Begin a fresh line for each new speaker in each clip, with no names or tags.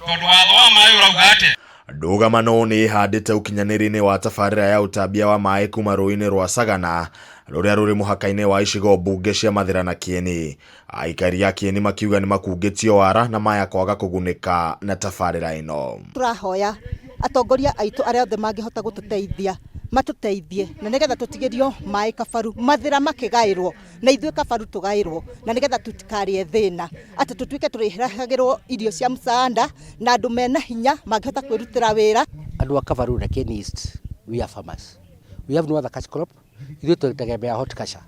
Tondũ watho wa maĩ ũrauga atĩa?
Ndũgamano nĩ ĩhandĩte ũkinyanĩria-inĩ wa tabarĩra ya ũtambia wa maĩ kuma rũĩ-inĩ rwa Sagana rũrĩa rũrĩ mũhaka-inĩ wa icigo mbunge cia Mathĩra na Kĩeni. Aikari a Kĩeni makiuga nĩ makungĩtio wara na maya kwaga kũgunĩka na tabarĩra ĩno.
Tũrahoya atongoria aitũ arĩa othe mangĩhota gũtũteithia matũteithie na nĩgetha tũtigĩrio maĩ Kabaru, Mathĩra makĩgaĩrwo na ithuĩ Kabaru tũgaĩrwo, na nĩgetha tũtikarĩe thĩna atĩ tũtuĩke tũrĩrehagĩrwo irio cia msaada na andũ mena hinya mangĩhota kwĩrutĩra wĩra.
Andũ a Kabaru na Kieni East, we are farmers. We have no other cash crop. Ithuĩ tũtegemea horticulture,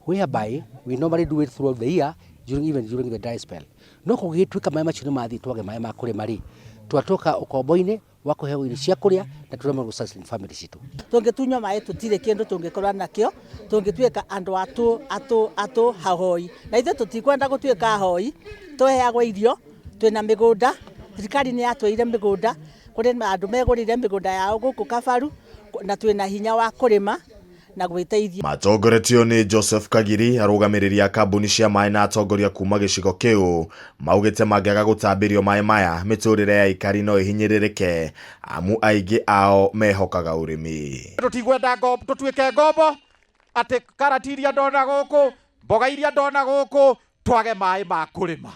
whereby we normally do it throughout the year, during, even during the dry spell. No kũgĩtuĩka maĩ macio nĩ mathiĩ, twage maĩ ma kũrĩma rĩ, twatoka ũkombo-inĩ wa kũheo irio cia kũrĩa na tũremwo gũ sustain family citũ.
Tũngĩtunywo maĩ, tũtirĩ kĩndũ tũngĩkorwo nakĩo, tũngĩtuĩka andũ atũ atũ atũ ahoi, na ithuĩ tũtikwenda gũtuĩka ahoi. Tũheagwo irio, twĩna mĩgũnda, thirikari nĩ yatwĩire mĩgũnda, kũrĩ andũ megũrĩire mĩgũnda yao gũkũ Kabaru, na twĩna hinya wa kũrĩma na gwĩteithia.
Matongoretio nĩ Joseph Kagiri, arũgamĩrĩri a kambuni cia maĩ na atongoria kuma gĩcigo kĩu maugĩte mangĩaga gũtambĩrio maĩ maya, mĩtũrĩre ya aikari no ĩhinyĩrĩrĩke amu aingĩ ao mehokaga ũrĩmi.
Tũtigwenda tũtuĩke ngombo atĩ karati iria ndona gũkũ, mboga iria ndona gũkũ, twage maĩ ma kũrĩma.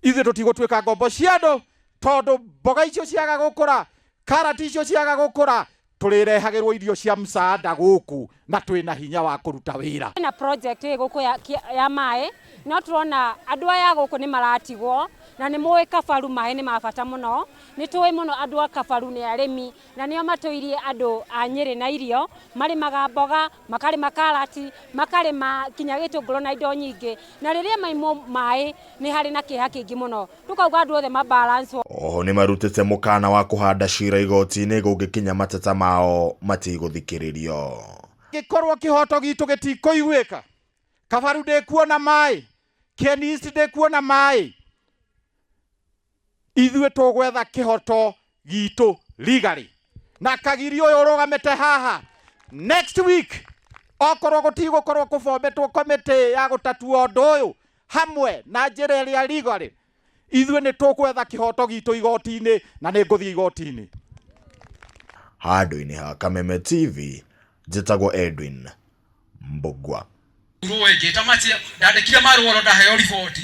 Ithuĩ tũtigũtuĩka ngombo cia andũ, tondũ mboga icio ciaga gũkũra, karati icio ciaga gũkũra, tũrĩrehagĩrwo irio cia msaada gũkũ na twĩna hinya wa kũruta wĩra.
Na project ĩ gũkũ ya maĩ, no tũrona andũ aya gũkũ nĩ maratigwo, na nĩ mũĩ Kabaru maĩ nĩ ma bata mũno. Nĩ tũĩ mũno andũ a Kabaru nĩ arĩmi na nĩo matũirie andũ a Nyĩrĩ na irio. Marĩmaga mboga, makarĩma karati, makarĩma kinya gĩtũngũrũ na indo nyingĩ, na rĩrĩa maimwo maĩ nĩ harĩ na kĩeha kĩingĩ mũno. Tũkauga andũ othe mabalance.
Oho nĩ marutĩte mũkana wa kũhanda cira igoti-inĩ gũngĩkinya mateta mao matigũthikĩrĩrio.
Gĩkorwo kĩhoto gitũ gĩtikũiguĩka, Kabaru ndĩkuona maĩ, Kieni East ndĩkuona maĩ, ithuĩ tũgwetha kĩhoto gitũ legally. Na Kagiri ũyũ ũrũgamĩte haha, next week okorwo gũtigũkorwo kũbometwo komĩtĩ ya gũtatua ũndũ ũyũ hamwe na njĩra ĩrĩa legally, ithuĩ nĩ tũgwetha kĩhoto gitũ igoti-inĩ, na nĩ ngũthiĩ igoti-inĩ.
Handũ-inĩ ha Kameme TV, njĩtagwo Edwin Mbugua.
Rũĩ ngĩta matia ndandĩkire marũa oro ndaheo riboti.